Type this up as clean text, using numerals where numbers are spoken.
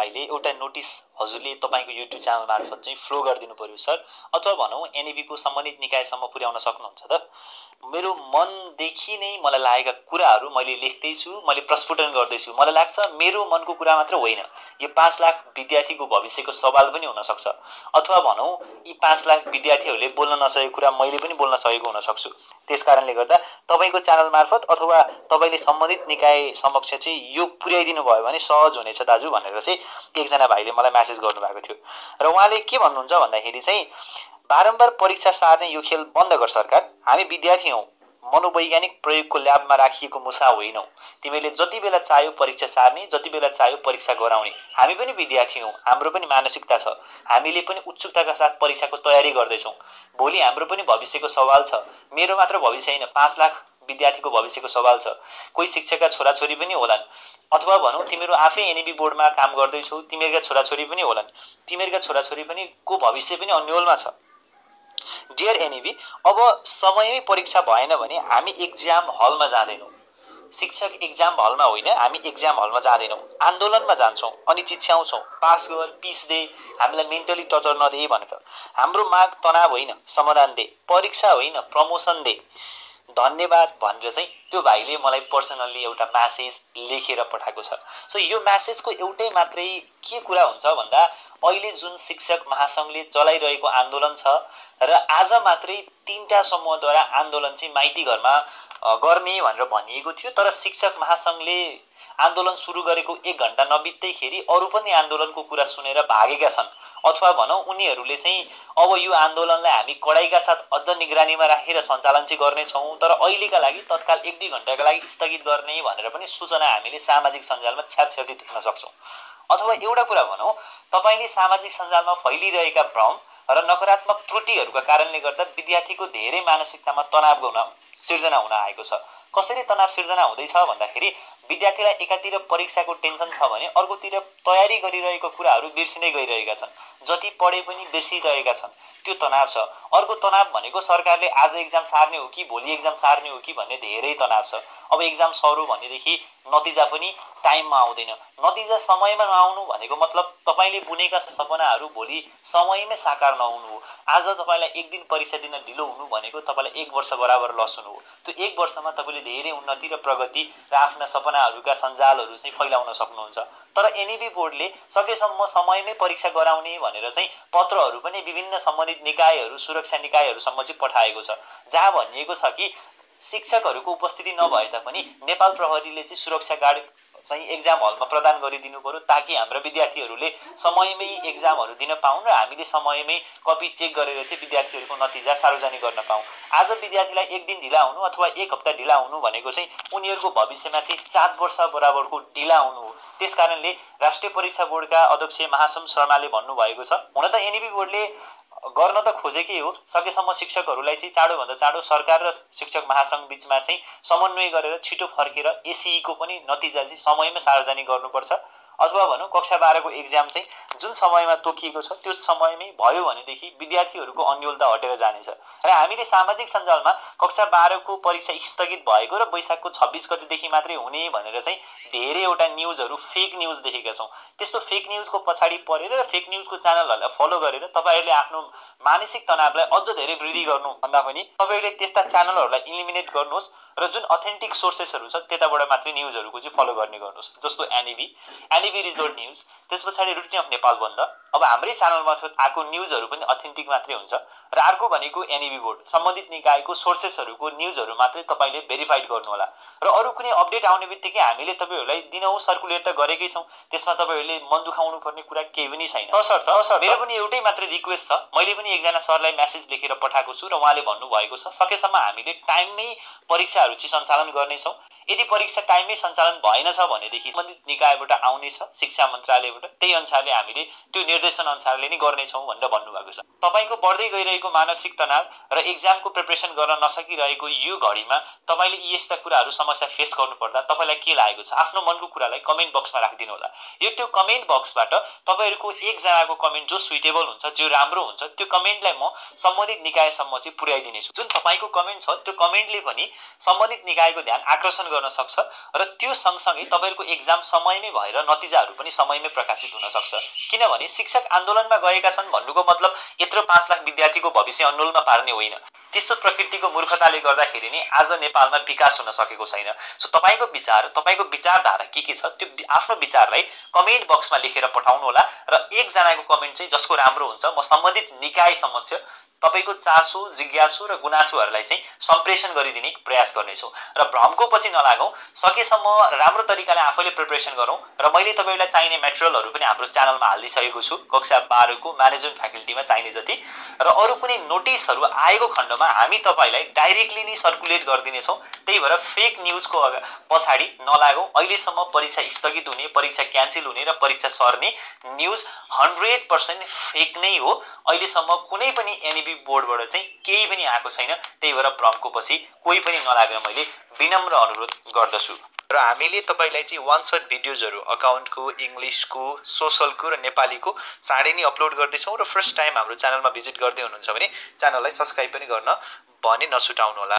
भाइले एउटा नोटिस हजुरले तपाईको युट्युब च्यानल मार्फत चाहिँ फ्लो गरिदिनु पर्यो सर, अथवा भनौँ एनएबी को सम्बन्धित निकायसम्म पुर्याउन सक्नुहुन्छ त। मेरो मनदेखि नै मलाई लागेका कुराहरू मैले लेख्दैछु, मैले प्रस्फुटन गर्दैछु। मलाई लाग्छ मेरो मनको कुरा मात्र होइन, यो 5 लाख विद्यार्थीको भविष्यको सवाल पनि हुन सक्छ, अथवा भनौँ यी 5 लाख विद्यार्थीहरूले बोल्न नसकेको कुरा मैले पनि बोल्न सकेको हुन सक्छु। त्यसकारणले गर्दा तपाईको च्यानल मार्फत अथवा तपाईले सम्बन्धित निकाय समक्ष चाहिँ यो पुर्याइदिनु भयो भने सहज हुनेछ दाजु भनेर चाहिँ एकजना भाइले मलाई मेसेज गर्नुभएको थियो। र उहाँले के भन्नुहुन्छ भन्दाखेरि चाहिँ बारम्बार परीक्षा सार्ने यो खेल बन्द गर सरकार, हामी विद्यार्थी हौं, मनोवैज्ञानिक प्रयोगको ल्याबमा राखिएको मुसा होइनौं। तिमीले जति बेला चाह्यो परीक्षा सार्ने, जति बेला चाह्यो परीक्षा गराउने। हामी पनि विद्यार्थी हौं, हाम्रो पनि मानसिकता छ, हामीले पनि उत्सुकताका साथ परीक्षाको तयारी गर्दैछौं। भोलि हाम्रो पनि भविष्यको सवाल छ, मेरो मात्र भविष्य हैन, 5 लाख विद्यार्थीको भविष्यको सवाल छ। कोही शिक्षकका छोराछोरी पनि होलान्, अथवा भनौँ तिमीहरू आफै एनएबी बोर्डमा काम गर्दैछौ, तिमीहरूका छोराछोरी पनि होलान्, तिमीहरूका छोराछोरी पनि को भविष्य पनि अन्यलमा छ। डियर एनएबी, अब समयमै परीक्षा भएन भने हामी एक्जाम हलमा जाँदैनौँ। शिक्षक एक्जाम हलमा होइन, हामी एक्जाम हलमा जाँदैनौँ, आन्दोलनमा जान्छौँ अनि चिच्याउँछौँ पास गर, पिस दे, हामीलाई मेन्टली टर्चर नदे भनेर। हाम्रो माग तनाव होइन, समाधान दे, परीक्षा होइन प्रमोसन दे, धन्यवाद भनेर चाहिँ त्यो भाइले मलाई पर्सनल्ली एउटा मेसेज लेखेर पठाएको छ। सो यो मेसेजको एउटै मात्रै के कुरा हुन्छ भन्दा अहिले जुन शिक्षक महासंघले चलाइरहेको आन्दोलन छ र आज मात्रै 3टा समूहद्वारा आन्दोलन चाहिँ माइती घरमा गर्ने भनेर भनिएको थियो, तर शिक्षक महासंघले आन्दोलन सुरु गरेको 1 घण्टा नबित्दैखेरि अरू पनि आन्दोलनको कुरा सुनेर भागेका छन्, अथवा भनौँ उनीहरूले चाहिँ अब यो आन्दोलनलाई हामी कडाइका साथ अझ निगरानीमा राखेर सञ्चालन चाहिँ गर्नेछौँ, तर अहिलेका लागि तत्काल 1-2 घण्टाका लागि स्थगित गर्ने भनेर पनि सूचना हामीले सामाजिक सञ्जालमा छ्यापछ्याप्ती देख्न सक्छौँ। अथवा एउटा कुरा भनौँ, तपाईले सामाजिक सञ्जालमा फैलिरहेका भ्रम र नकारात्मक त्रुटिहरूका कारणले गर्दा विद्यार्थीको धेरै मानसिकतामा तनाव सिर्जना हुन आएको छ। कसरी तनाव सिर्जना हुँदैछ भन्दाखेरि विद्यार्थीलाई एकातिर परीक्षाको टेन्सन छ भने अर्कोतिर तयारी गरिरहेको कुराहरू बिर्सिँदै गइरहेका छन्, जति पढे पनि बिर्सिरहेका छन्, त्यो तनाव छ। अर्को तनाव भनेको सरकारले आज एक्जाम सार्ने हो कि भोलि एक्जाम सार्ने हो कि भन्ने धेरै तनाव छ। अब एक्जाम सरु भनेदेखि नतिजा पनि टाइममा आउँदैन, नतिजा समयमा नआउनु भनेको मतलब तपाईले बुनेका सपनाहरू भोलि समयमै साकार नहुनु हो। आज तपाईलाई 1 दिन परीक्षा दिन ढिलो हुनु भनेको तपाईलाई 1 वर्ष बराबर लस हुनु हो। त्यो 1 वर्षमा तपाईले धेरै उन्नति र प्रगति र आफ्ना सपनाहरूका सञ्जालहरू चाहिँ फैलाउन सक्नुहुन्छ। तर एनएबी बोर्डले सकेसम्म समयमै परीक्षा गराउने भनेर चाहिँ पत्रहरू पनि विभिन्न सम्बन्धित निकायहरू, सुरक्षा निकायहरूसम्म चाहिँ पठाएको छ, जहाँ भनिएको छ कि शिक्षकहरूको उपस्थिति नभए तापनि नेपाल प्रहरीले चाहिँ सुरक्षा गार्ड चाहिँ एक्जाम हलमा प्रदान गरिदिनु पर्यो, ताकि हाम्रा विद्यार्थीहरूले समयमै एक्जामहरू दिन पाउन् र हामीले समयमै कपी चेक गरेर चाहिँ विद्यार्थीहरूको नतिजा सार्वजनिक गर्न पाऊँ। आज विद्यार्थीलाई 1 दिन ढिला हुनु अथवा 1 हप्ता ढिला हुनु भनेको चाहिँ उनीहरूको भविष्यमा चाहिँ 7 वर्ष बराबरको ढिला हुनु हो। त्यसकारणले राष्ट्रिय परीक्षा बोर्डका अध्यक्ष महासम शर्माले भन्नुभएको छ, हुन त एनएबी बोर्डले गर्न त खोजेकै हो, सकेसम्म शिक्षकहरूलाई चाहिँ चाँडोभन्दा चाँडो सरकार र शिक्षक महासंघ बीचमा चाहिँ समन्वय गरेर छिटो फर्केर एसीई को पनि नतिजा चाहिँ समयमै सार्वजनिक गर्नुपर्छ, अथवा भनौँ कक्षा 12 को एक्जाम चाहिँ जुन समयमा तोकिएको छ त्यो समयमै भयो भनेदेखि विद्यार्थीहरूको अन्योलता हटेर जानेछ। र हामीले सामाजिक सञ्जालमा कक्षा 12 को परीक्षा स्थगित भएको र वैशाखको 26 गतेदेखि मात्रै हुने भनेर चाहिँ धेरैवटा न्यूजहरू फेक न्यूज देखेका छौँ। त्यस्तो फेक न्यूजको पछाडि परेर र फेक न्यूजको च्यानलहरूलाई फलो गरेर तपाईहरूले आफ्नो मानसिक तनावलाई अझ धेरै वृद्धि गर्नु भन्दा पनि तपाईहरूले त्यस्ता च्यानलहरूलाई इलिमिनेट गर्नुहोस् र जुन अथेन्टिक सोर्सेसहरू छ त्यताबाट मात्रै न्यूजहरूको चाहिँ फलो गर्ने गर्नुहोस्, जस्तो एनएबी रिजल्ट न्यूज, त्यसपछि रुटिन अफ नेपाल बन्द। अब हाम्रै च्यानल मार्फत आएको न्यूजहरू पनि अथेन्टिक मात्रै हुन्छ र अर्को भनेको एनएबी बोर्ड सम्बन्धित निकायको सोर्सेसहरूको न्यूजहरू मात्रै तपाईले भेरिफाइड गर्नु होला। र अरू कुनै अपडेट आउने बित्तिकै हामीले तपाईहरुलाई दिनहुँ सर्कुलेट त गरेकै छौं, त्यसमा तपाईहरुले मन दुखाउनु पर्ने कुरा केही पनि छैन। तसर्थ मेरो पनि एउटै मात्र रिक्वेस्ट छ, मैले पनि एकजना सरलाई मेसेज लेखेर पठाएको छु र उहाँले भन्नु भएको छ सकेसम्म हामीले टाइममै परीक्षाहरू चाहिँ सञ्चालन गर्नेछौं। यदि परीक्षा टाइममै सञ्चालन भएन छ भनेदेखि सम्बन्धित निकायबाट आउने छ शिक्षा मन्त्रालयबाट, त्यही अनुसारले हामीले त्यो निर्देशन अनुसारले नै गर्नेछौं भनेर भन्नुभएको छ। तपाईको बढ्दै गइरहेको मानसिक तनाव र एक्जामको प्रिपरेसन गर्न नसकिरहेको यो घडीमा तपाईले यी यस्ता कुराहरू समस्या फेस गर्नु पर्दा तपाईलाई के लागेको छ आफ्नो मनको कुरालाई कमेन्ट बक्समा राखिदिनु होला। यो त्यो कमेन्ट बक्सबाट तपाईहरुको एक जनाको कमेन्ट जो सुइटेबल हुन्छ, जो राम्रो हुन्छ, त्यो कमेन्टलाई म सम्बन्धित निकायसम्म चाहिँ पुर्याइदिनेछु। जुन तपाईको कमेन्ट छ त्यो कमेन्टले पनि सम्बन्धित निकायको ध्यान आकर्षण गर्न सक्छ र त्यो सँगसँगै तपाईहरुको एक्जाम समयमै भएर नतिजाहरू पनि समयमै प्रकाशित हुन सक्छ। किनभने शिक्षक आन्दोलनमा गएका छन् भन्नुको मतलब यत्रो 5 लाख विद्यार्थीको भविष्य अन्यलमा पार्ने होइन। त्यस्तो प्रकृतिको मूर्खताले गर्दाखेरि नै आज नेपालमा विकास हुन सकेको छैन। सो तपाईको विचारधारा के छ त्यो आफ्नो विचारलाई कमेन्ट बक्समा लेखेर पठाउनु होला र एकजनाको कमेन्ट चाहिँ जसको राम्रो हुन्छ म सम्बन्धित निकाय समक्ष तपाईको चासो, जिज्ञासु र गुनासोहरूलाई चाहिँ सम्प्रेषण गरिदिने प्रयास गर्नेछु र भ्रमको पछि नलागौं। सकेसम्म राम्रो तरिकाले आफैले प्रिपरेसन गरौं र मैले तपाईलाई चाहिने मटेरियलहरू पनि हाम्रो च्यानलमा हालिदिसकेको छु कक्षा 12 को म्यानेजमेन्ट फ्याकल्टीमा चाहिने जति र अरु कुनै नोटिसहरू आएको खण्डमा हामी तपाईलाई डाइरेक्टली नै सर्कुलेट गर्दिने छौं। त्यही भएर फेक न्यूजको पछाडी नलागौं। अहिलेसम्म परीक्षा स्थगित हुने, परीक्षा क्यान्सल हुने र परीक्षा सर्ने न्यूज 100% फेक नै हो। अहिलेसम्म कुनै पनि एनईबी बोर्डबाट चाहिँ केही पनि आएको छैन। त्यही भएर भ्रमको पछि कोही पनि नलागेर मैले विनम्र अनुरोध गर्दछु। र हामीले तपाईलाई चाहिँ वान शट भिडियोजहरु अकाउन्टको, इंग्लिशको, सोशलको र नेपालीको चाँडै नै अपलोड गर्दैछौं र फर्स्ट टाइम हाम्रो च्यानलमा भिजिट गर्दै हुनुहुन्छ भने च्यानललाई सब्स्क्राइब पनि गर्न भने नछुटाउनु होला।